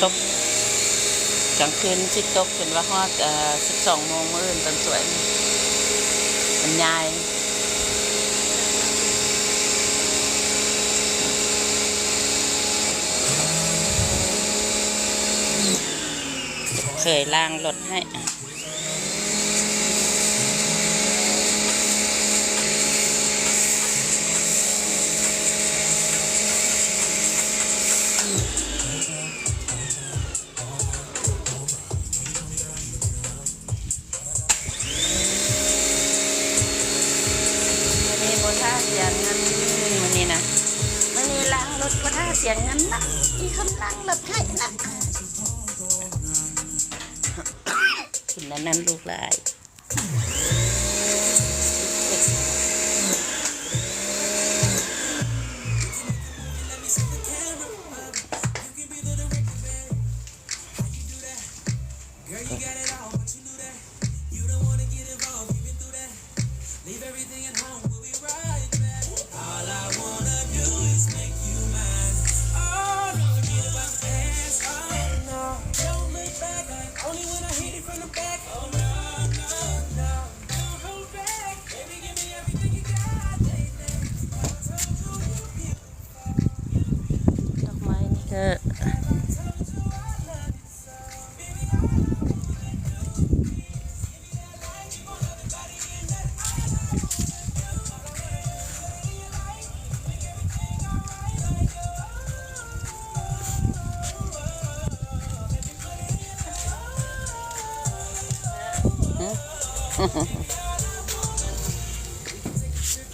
ຕົກ ກາງຄືນຊິຕົກຈົນວ່າຮອດ ເອີ ສິບສອງໂມງມື້ອື່ນຕອນສວຍ ມັນຍ້າຍ. ເຄີຍລ້າງລົດໃຫ້. ມື້ນີ້ບໍ່ຖ້າເສຍເງິນ ມື້ນີ້ນະ ມື້ນີ້ລ້າງລົດບໍ່ຖ້າເສຍເງິນນະ ມີຄົນລ້າງລົດໃຫ້ນະ. ກິນອັນນັ້ນລູກຫຼາຍ. ດອກໄມ້ນີ້ກະ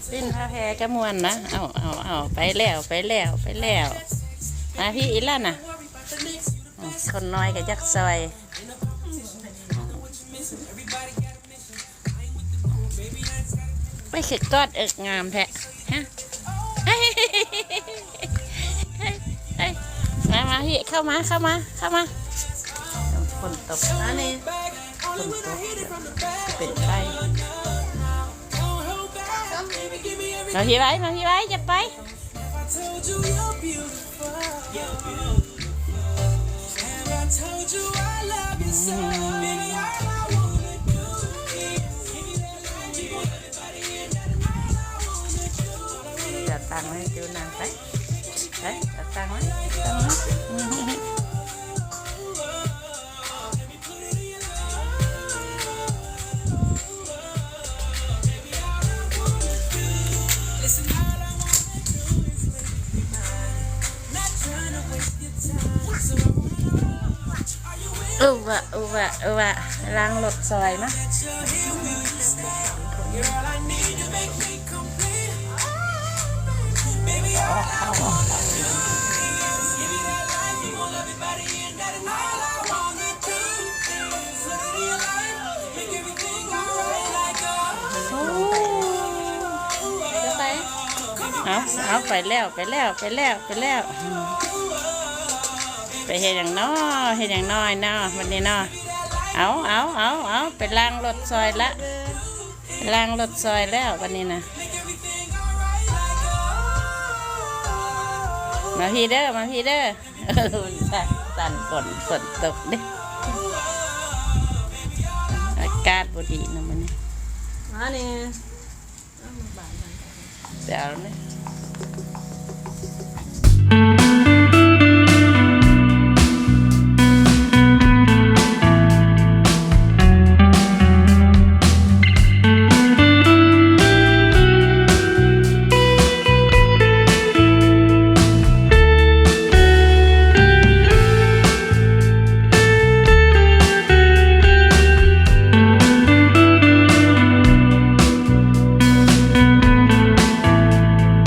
ຫຼິ້ນພາແພກະມ່ວນນະ. ເອົາ ເອົາ ເອົາ ໄປແລ້ວ ໄປແລ້ວ ໄປແລ້ວ. ມາພີ້ອີ່ຫຼ້ານະ. ຄົນນ້ອຍກະຢາກຊ່ອຍ. ໄປຄືກອດເອິກງາມແທ້. ຮະ ມາ ມາພີ້ ເຂົ້າມາ ເຂົ້າມາ ເຂົ້າມາ. ຝົນຕົກ ອັນນີ້ ຝົນຕົກ ເປັນໄຂ້. ມາພີ້ໄວ້ ມາພີ້ໄວ້ ຢ່າໄປ. ເອົາຕັ່ງໄວ້ຢູ່ນັ້ນໄປ ໄປ ເອົາຕັ່ງໄວ້ ຕັ່ງໄວ້. ເອີ ວ່າ ເອີ ວ່າ ເອີ ວ່າ ລ້າງລົດຊ່ອຍມາ. ເອົາ ເອົາ ໄປແລ້ວ ໄປແລ້ວ ໄປແລ້ວ ໄປແລ້ວ. ໄປເຮັດຫຍັງນໍ ເຮັດຫຍັງນໍເນາະ ບັດນີ້ເນາະ. ເອົາ ເອົາ ເອົາ ເອົາ ໄປລ້າງລົດຊ່ອຍລະ ໄປລ້າງລົດຊ່ອຍແລ້ວບັດນີ້ນະ. ມາພີ້ເດີ ມາພີ້ເດີ. ເອີ ສັນ ຝົນ ຝົນຕົກເດ້ ອາກາດບໍ່ດີນຳມື້ນີ້. ມານີ້ ເອົາມາບານກັນ ໄປເອົາເລີຍ. ເ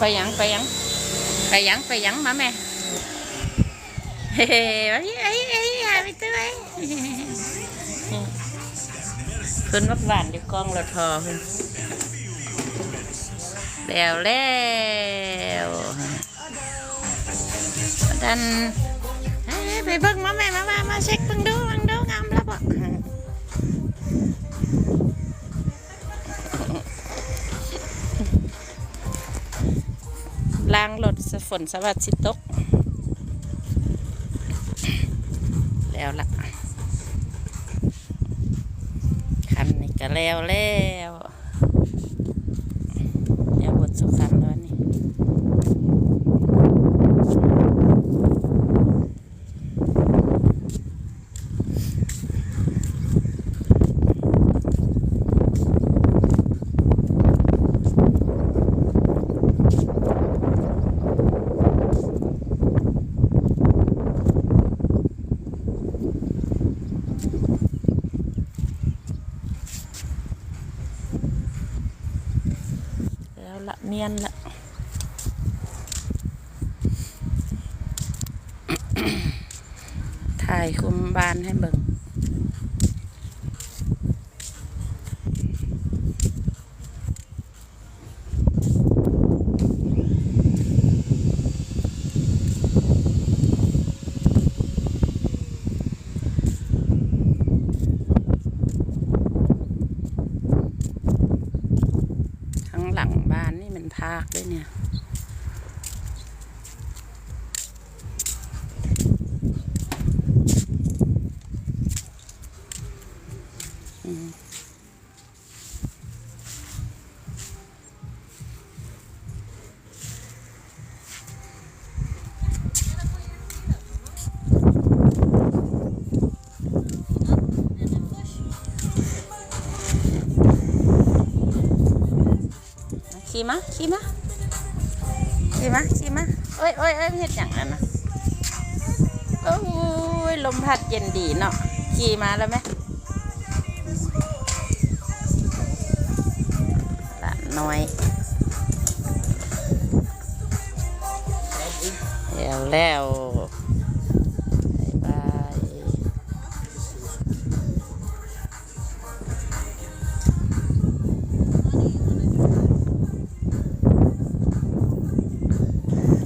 ໄປຫຍັງ ໄປຫຍັງ ໄປຫຍັງ ໄປຫຍັງ ມາແມ່. ເອີ ເອີ ເອີ ຫາໄປເຕີ ເພິ່ນໝາກຫວ່ານຢູ່ກ້ອງລະທໍເພິ່ນ. ແລ້ວ ແລ້ວ ດັນ ເອີ ໄປເບິ່ງ ມາແມ່ ມາ ມາ ມາເຊັກເບິ່ງດູ ເບິ່ງດູ ງາມແລ້ວບໍ່? ລ້າງລົດ ສະ ຝົນສະຫວັດຊິຕົກ. ແລ້ວລະ ຄັນນີ້ກະແລ້ວແລ້ວ ແລ້ວເບິດສຸຄັນແລ້ວນີ້. ແລ້ວລະ ມ້ຽນລະ ຖ່າຍຄຸມບ້ານໃຫ້ເບິ່ງ. ທາງຫຼັງບ້ານນີ້ແມ່ນພາກເດ້ນີ້. ຂີ່ມາ ຂີ່ມາ ຂີ່ມາ ຂີ່ມາ. ໂອ້ຍ ໂອ້ຍ ໂອ້ຍ ເຮັດຫຍັງຫັ້ນນະ? ໂອ້ຍ ລົມພັດເຢັນດີເນາະ. ຂີ່ມາແລ້ວແມະ ຫຼານນ້ອຍ. ແລ້ວ ແລ້ວ